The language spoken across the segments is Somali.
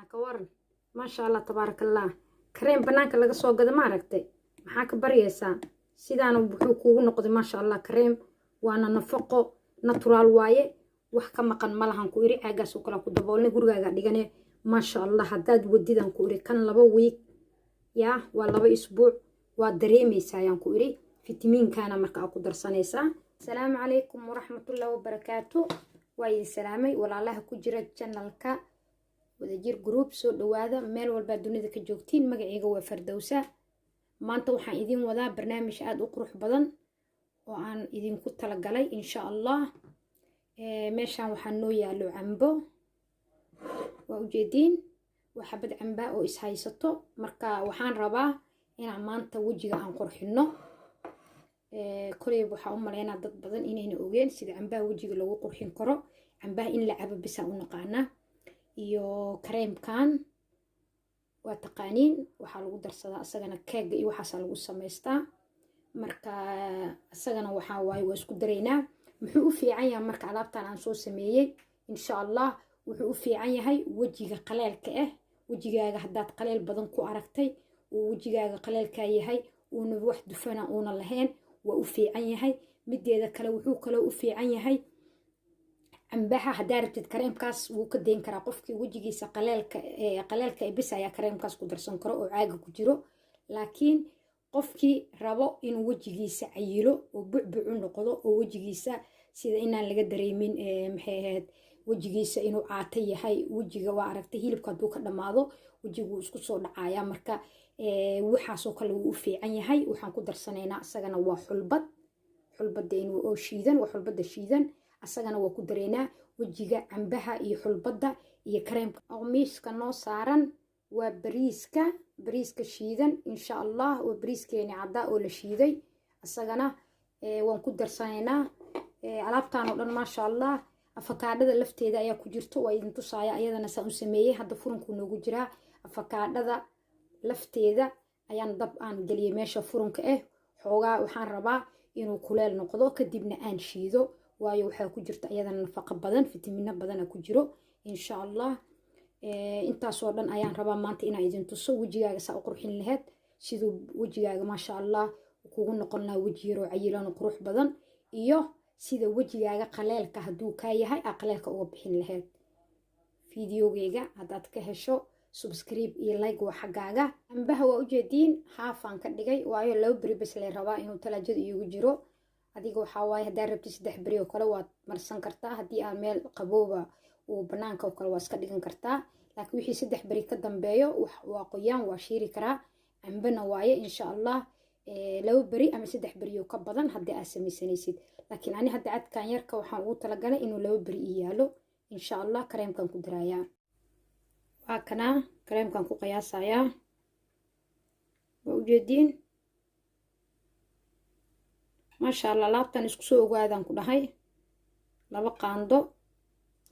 Kana ka waran? Maasha Allah, tabaaraka Allah. Kareem banaanka laga soo gado, ma aragtay? Maxaa ka baryaysaa? Sidaana wuxuu kuugu noqday, maasha Allah, kareem. Waana nafaqo, natural waaye, wax ka maqan malahan ku iri. Caagaas oo kale ku daboolnay, gurigaaga dhigane, maasha Allah. Haddaad wadidaan ku iri kan 2 week yaa, waa 2 isbuuc, waa dareemaysaa ayaan ku iri. Fitamiinkana marka aa ku darsanaysaa. Asalaamu calaykum waraxmatullahi wabarakaatu. Waa idin salaamay, walaalaha ku jira channelka Wadajir Group. Soo dhawaada meel walbaa dunida ka joogtiin. Magacayga waa Fardowsa. Maanta waxaan idin wadaa barnaamij aada u qurux badan oo aan idinku talagalay, insha Allah. Meeshaan waxaa noo yaalo cambo, waa ujeediin, waa xabad cambaa oo ishaysato. Marka waxaan rabaa inaan maanta wejiga aan qurxino. Koleyba waxaa u maleynaa dad badan inayna ogeen sida cambaha wejiga lagu qurxin karo. Cambaha in la cabo bisaan u naqaanaa, iyo kareemkan waa taqaaniin, waxaa lagu darsadaa isagana keega iyo waxaasaa lagu samaystaa. Marka isagana waxaa waaye waa isku daraynaa. Muxuu u fiican yahay marka alaabtan aan soo sameeyey, insha Allah? Wuxuu u fiican yahay wejiga qaleelka ah. Wejigaaga haddaad qaleel badan ku aragtay, uu wejigaaga qaleelkaa yahay, uuna wax dufana uuna lahayn, waa u fiican yahay. Mideeda kale, wuxuu kaloo u fiican yahay cambaha. Haddaa rabtid, kareemkaas wuu ka dayn karaa qofkii wejigiisa qaleelka qaleelka bis ayaa kareemkaas ku darsan karo oo caaga ku jiro. Laakiin qofkii rabo inuu wejigiisa cayilo oo bucbuc u noqdo, oo wejigiisa sida inaan laga dareemin, maxay ahayd, wejigiisa inuu caato yahay, wejiga waa aragtay, hilibka hadduu ka dhammaado wejigu isku soo dhacaya. Marka waxaasoo kale wuu u fiican yahay. Waxaan ku darsanaynaa isagana waa xulbad, xulbada inuu oo shiidan, waa xulbada shiidan, asagana waa ku dareynaa. Wejiga cambaha iyo xulbadda iyo kareemka oo miiska noo saaran waa bariiska, bariiska shiidan, insha Allah. Waa bariiskeeni caddaa oo la shiiday, isagana waan ku darsanaynaa alaabtan oo dhan, maasha Allah. Afakaadhada lafteeda ayaa ku jirto, waa idin tusaaya ayadana saan u sameeyey. Hadda furunkuu noogu jiraa. Afakaadhada lafteeda ayaan dab aan geliyey meesha furunka ah. Xoogaa waxaan rabaa inuu kuleel noqdo, kadibna aan shiido, waayo waxaa ku jirta iyadana nafaqo badan, fitamiino badana ku jiro, insha Allah. Intaasoo dhan ayaan rabaa maanta inaan idin tuso wejigaaga saa u qurxin lahayd, siduu wejigaaga, maasha Allah, kugu noqon lahaa weji yaroo cayilan oo qurux badan, iyo sida wejigaaga qaleelka hadduu kaa yahay aa qaleelka uga bixin lahayd. Videogeyga haddaad ka hesho, subscribe iyo like waa xaggaaga. Cambaha waa ujeediin, haafaan ka dhigay, waayo 2 beri bas lay rabaa inuu talaajada iigu jiro. Adiga waxaa waaye, haddaa rabtid 3 beri oo kale waad marsan kartaa. Haddii aa meel qabooba uu banaanka oo kale waa iska dhigan kartaa, laakiin wixii 3 beri ka dambeeyo waa qoyaan, waa shiiri karaa. Cambana waaye, insha Allah, 2 beri ama 3 beri oo ka badan haddii aad samaysanaysid. Laakiin ani hadda cadkan yarka waxaan ugu talagalay inuu 2 beri ii yaalo, insha Allah. Kareemkan ku darayaa, waa kanaa, kareemkan ku qiyaasayaa, waa ujeediin, maasha Allah. Laabtan isku soo ogaadaan ku dhahay, 2 qaando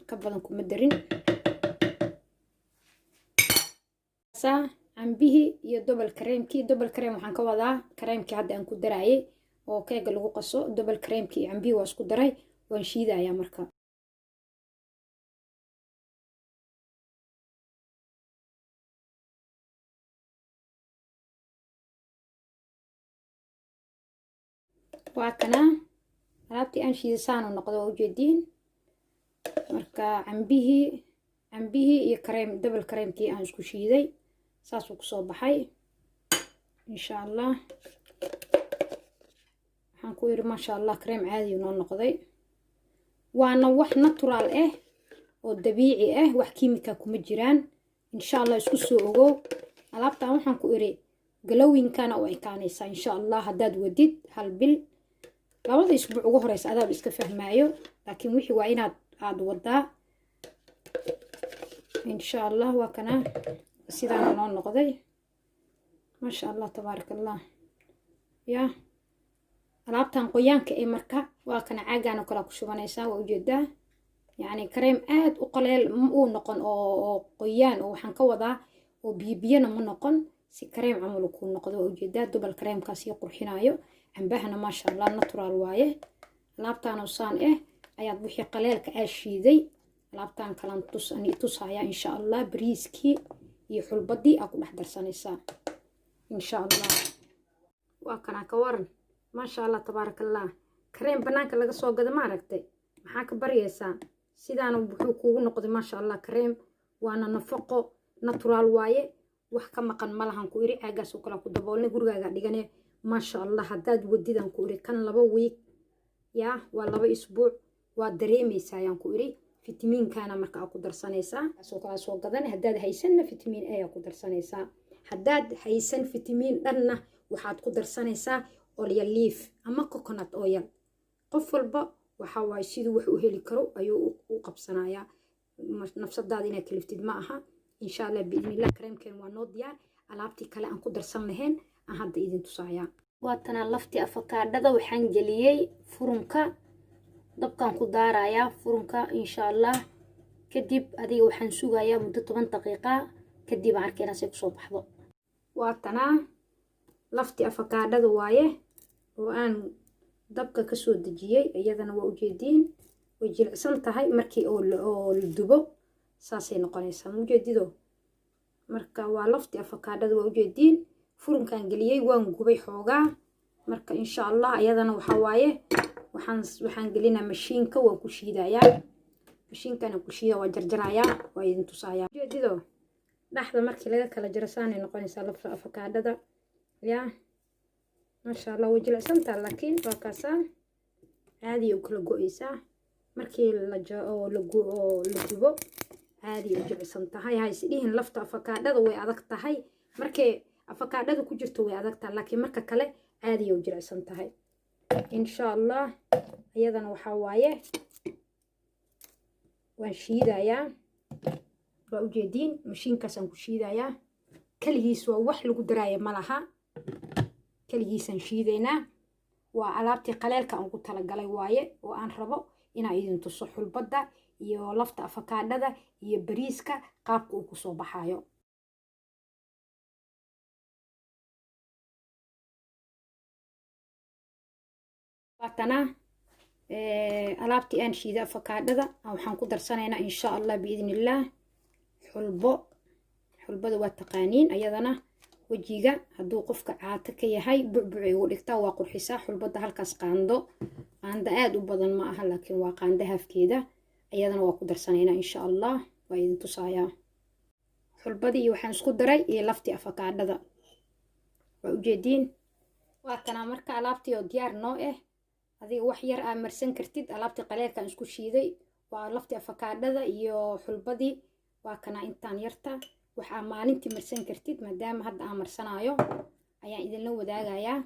ka badan kuma darin. Saa cambihii iyo double kareemkii. Double kareem waxaan ka wadaa kareemkii hadda aan ku daraayay oo keega lagu qaso. Double kareemkii iyo cambihii waa isku daray, waan shiidayaa marka. Waa kanaa alaabtii aan shiiday, saanu noqdo, waa ujeediin. Marka cambihii iyo kareem, double kareemkii aan isku shiiday, saasuu kusoo baxay, insha Allah. Waxaan ku yiri, maasha Allah, kareem caadi noo noqday, waana wax natural ah oo dabiici ah, wax kiimika kuma jiraan, insha Allah. Isku soo ogow alaabtan. Waxaan ku iri glowingkana u ekaanaysaa, insha Allah. Haddaad wadid hal bil, 2da isbuuc ugu horeysa adaaba iska fahmaayo, laakiin wixii waa inaad aada wadaa, insha Allah. Waa kana, sidaana noo noqday, maasha Allah, tabaaraka Allah. Ya alaabtan qoyaanka ee marka waa kana, caagaan oo kale ku shubanaysaa, waa ujeedaa. Yacni kareem aad u qaleel ma uu noqon oo qoyaan, oo waxaan ka wadaa oo biyo biyana ma noqon, si kareem camal kuu noqdo. Waa ujeedaa, double kareemkaas ii qurxinaayo. Cambahana, maasha Allah, natural waaye. Alaabtaan saan ah ayaad wixii qaleelka aa shiiday Alaabtan kalan tus ani tusaya insha Allah. Bariiskii iyo xulbadii aa ku dhex darsanaysaa insha Allah. Waa kanaa, ka waran? Maasha Allah, tabaaraka Allah. Kareem banaanka laga soo gado, ma aragtay? Maxaa ka baryaysaa? Sidaana wuxuu kuugu noqday, maasha Allah, kareem. Waana nafaqo, natural waaye, wax ka maqan malahan ku iri. Caagaas oo kale ku daboolnay, gurigaaga dhigane, maasha Allah. Haddaad wadidan ku iri kan 2 week yaa, waa 2 isbuuc, waa dareemaysaa ayaan ku iri. Fitamiinkana marka aa ku darsanaysaa soo kala soo gadan. Haddaad haysanna fitamiin A aa ku darsanaysaa. Haddaad haysan fitamiin dhanna, waxaad ku darsanaysaa olive leaf ama coconut oil. Qof walba waxa waaye siduu wax u heli karo ayuu u qabsanayaa. Nafsadaada inaad kaliftid ma aha. Insha Allah, biidnillah, kareemkeen waa noo diyaar. Alaabtii kale aan ku darsan lahayn aan hadda idin tusayaa. Waatanaa laftii afakaadhada. Waxaan geliyey furunka, dabkaan ku daarayaa furunka insha Allah. Kadib adiga waxaan sugayaa muddo 10 daqiiqa, kadib aan arkaynaa say kusoo baxdo. Waatanaa laftii afakaadhada waaye oo aan dabka kasoo dejiyey. Iyadana waa ujeediin, way jilicsan tahay. Markii oo la dubo saasay noqonaysaa, ma ujeedido? Marka waa laftii afakaadhada, waa ujeediin. Furunkaan geliyey, waan gubay xoogaa. Marka insha Allah iyadana waxaa waaye waxaan gelinaa mashiinka, waan ku shiidayaa mashiinkana, ku shiida, waa jarjarayaa, waa idin tusayaa. Ujeedido, dhexda markii laga kala jaro saanay noqonaysaa lafta afakaadhada. Yaa, maasha Allah, way jilicsantaa, laakiin waa kaasaa caadiya u kala go-eysaa markii oo la dubo. Caadiya u jilicsan tahay. Ha isdhihin lafta afakaadhada way adag tahay. Markay afakaadhada ku jirto way adag tahay, laakiin marka kale caadiya u jilicsan tahay. Insha Allah iyadana waxaa waaye waan shiidayaa, waa ujeediin, mashiinkaasaan ku shiidayaa. Kaligiis waa wax lagu daraaya ma laha, kaligiisaan shiidaynaa. Waa alaabtii qaleelka aan ugu talagalay waaye oo aan rabo inaan idin tuso xulbadda iyo lafta afakaadhada iyo bariiska qaabka uu kusoo baxaayo. Waatana alaabtii aan shiiday afakaadhada. Waxaan ku darsanaynaa insha Allah, biidni illaah, xulbo. Xulbada waa taqaaniin. Ayadana wejiga hadduu qofka caato ka yahay, bucbucay ugu dhigtaa, waa qurxisaa xulbada. Halkaas qaando, qaando aada u badan ma aha, laakiin waa qaando haafkeeda. Ayadana waa ku darsanaynaa insha Allah, waa idin tusayaa. Xulbadii waxaan isku daray iyo laftii afakaadhada, waa ujeediin. Waa kanaa marka alaabtii oo diyaar noo ah. Adiga wax yar aa marsan kartid. Alaabtii qaleelkaan isku shiiday waa laftii afakaadhada iyo xulbadii. Waa kanaa intaan yarta waxaa maalintii marsan kartid. Maadaama hadda aan marsanaayo ayaan idinla wadaagayaa.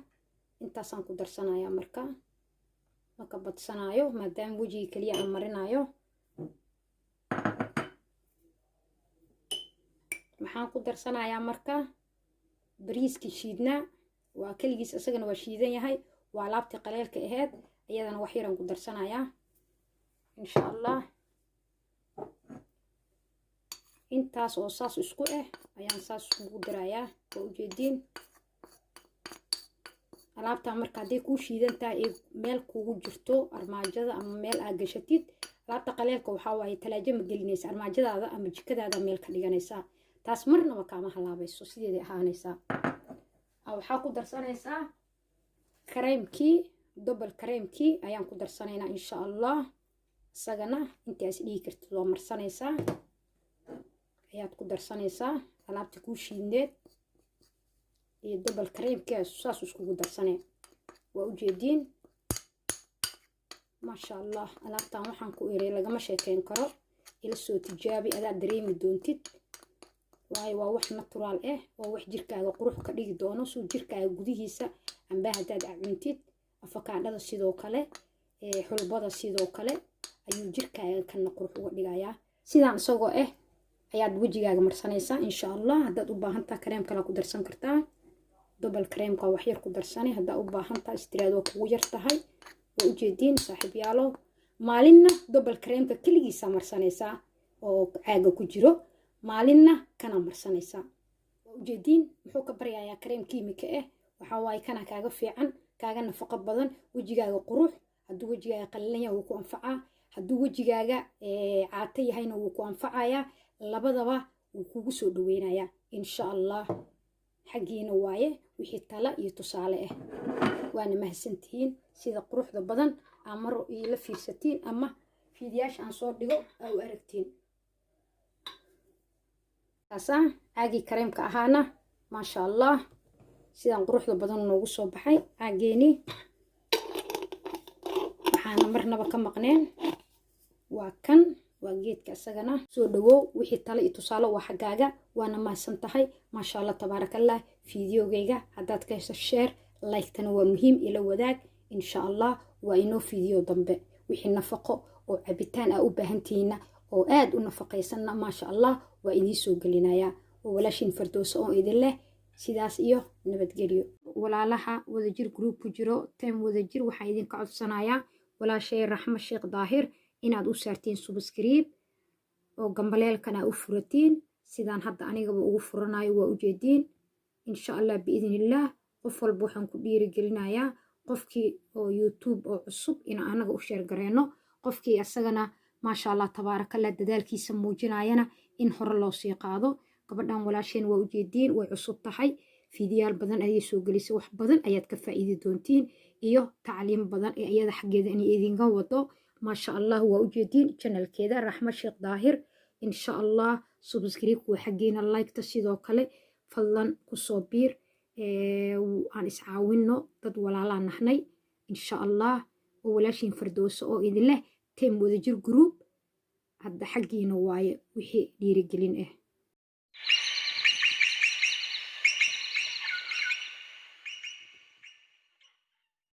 Intaasaan ku darsanayaa marka, maka badsanaayo maadaama wejiga keliya aan marinayo. Maxaan ku darsanayaa marka? Bariiskii shiidnaa waa keligiis, isagana waa shiidan yahay. Waa alaabtii qaleelka aheyd. Iyadana wax yaraan ku darsanayaa insha Allah. Intaas oo saas isku ah ayaan saas ugu darayaa, waa ujeediin. Alaabtaa marka hadday kuu shiidan tahay ee meel kugu jirto armaajada ama meel aad gashatid, alaabta qaleelka waxaa waaye talaajo ma gelinaysa, armaajadaada ama jikadaada meel ka dhiganaysaa. Taas marnaba kaama halaabayso, sideeday ahaanaysaa. Waxaa ku darsanaysaa kareemkii, double kareemkii ayaan ku darsanaynaa insha Allah. Isagana intii is dhigi kartid waa marsanaysaa, ayaad ku darsanaysaa. Alaabtii kuu shiidneed iyo double kareemkii saas iskugu darsanee, waa ujeediin. Maasha Allah, alaabtan waxaan ku iray lagama sheekeyn karo. Ila soo tijaabi, adaa dareemi doontid, waayo waa wax natural ah, waa wax jirkaaga qurux ka dhigi doono. Suu jirkaaga gudihiisa amba haddaad cuntid afakaadhada sidoo kale, xulbada sidoo kale, ayuu jirkaaga kana qurux uga dhigayaa. Sidaan isagoo ah ayaad wejigaaga marsanaysaa insha Allah. Haddaad u baahantaha kareem kale ku darsan kartaa. Double kareemka wax yar ku darsanay haddaa u baahantaha, istiraad waa kugu yar tahay. Waa ujeediin saaxiibyaalo, maalinna double kareemka keligiisaa marsanaysaa oo caaga ku jiro, maalinna kana marsanaysaa. Waa ujeediin, muxuu ka baryayaa kareem kiimika ah? Waxaa waaye kana kaaga fiican, kaaga nafaqo badan. Wejigaaga qurux, hadduu wejigaaga qalilan yahay wuu ku anfacaa. Hadduu wejigaaga caato yahayna, wuu ku anfacayaa. Labadaba wuu kugu soo dhaweynayaa, insha Allah. Xaggiina waaye wixii tala iyo tusaale ah. Waana mahadsantihiin sida quruxda badan aa mar iila fiirsatiin ama fiidiyaasha aan soo dhigo aa u aragtiin. Kaasaa caagii kareemka ahaana, maasha Allah, sidaan quruxda badan noogu soo baxay caageenii. Waxaana marnaba ka maqneen waa kan, waa geedka isagana. Soo dhawow, wixii tale iyo tusaale waa xaggaaga. Waana mahadsan tahay, maasha Allah, tabaarakallah. Fiidiyogayga haddaad ka hesho, share, like-tana waa muhiim, ila wadaag, insha Allah. Waa inoo fiidiyo dambe. Wixii nafaqo oo cabitaan aa u baahantihiinna oo aad u nafaqaysanna, maasha Allah, waa idiin soo gelinayaa. Oo walaashiin Fardooso oo idin leh sidaas iyo nabadgelyo. Walaalaha Wadajir Group ku jiro, team Wadajir, waxaan idinka codsanayaa walaashay Raxmo Sheekh Daahir inaad u saartiin subscribe oo gambaleelkana u furatiin, sidaan hadda anigaba ugu furanayo. Waa ujeediin, insha Allah, biidnillaah. Qof walba waxaan ku dhiirigelinayaa, qofkii oo YouTube oo cusub, in anaga u share gareyno, qofkii asagana, maasha Allah, tabaarakallah, dadaalkiisa muujinayana in hore loo sii qaado. Gabadhan walaasheen waa ujeediin, way cusub tahay. Fiidiyaal badan ayay soo gelisay, wax badan ayaad ka faa'iidi doontiin iyo tacliim badan ee iyada xaggeeda inay idinka wado, maasha Allah. Waa ujeediin channelkeeda, Raxmo Sheekh Daahir, insha Allah. Subscribe waa xaggeena, like-ta sidoo kale. Fadlan kusoo biir, aan iscaawinno, dad walaalaa nahnay, insha Allah. Oo walaashiin Fardooso oo idin leh team Wadajir Group, hadda xaggiina waaye wixii dhiirigelin ah.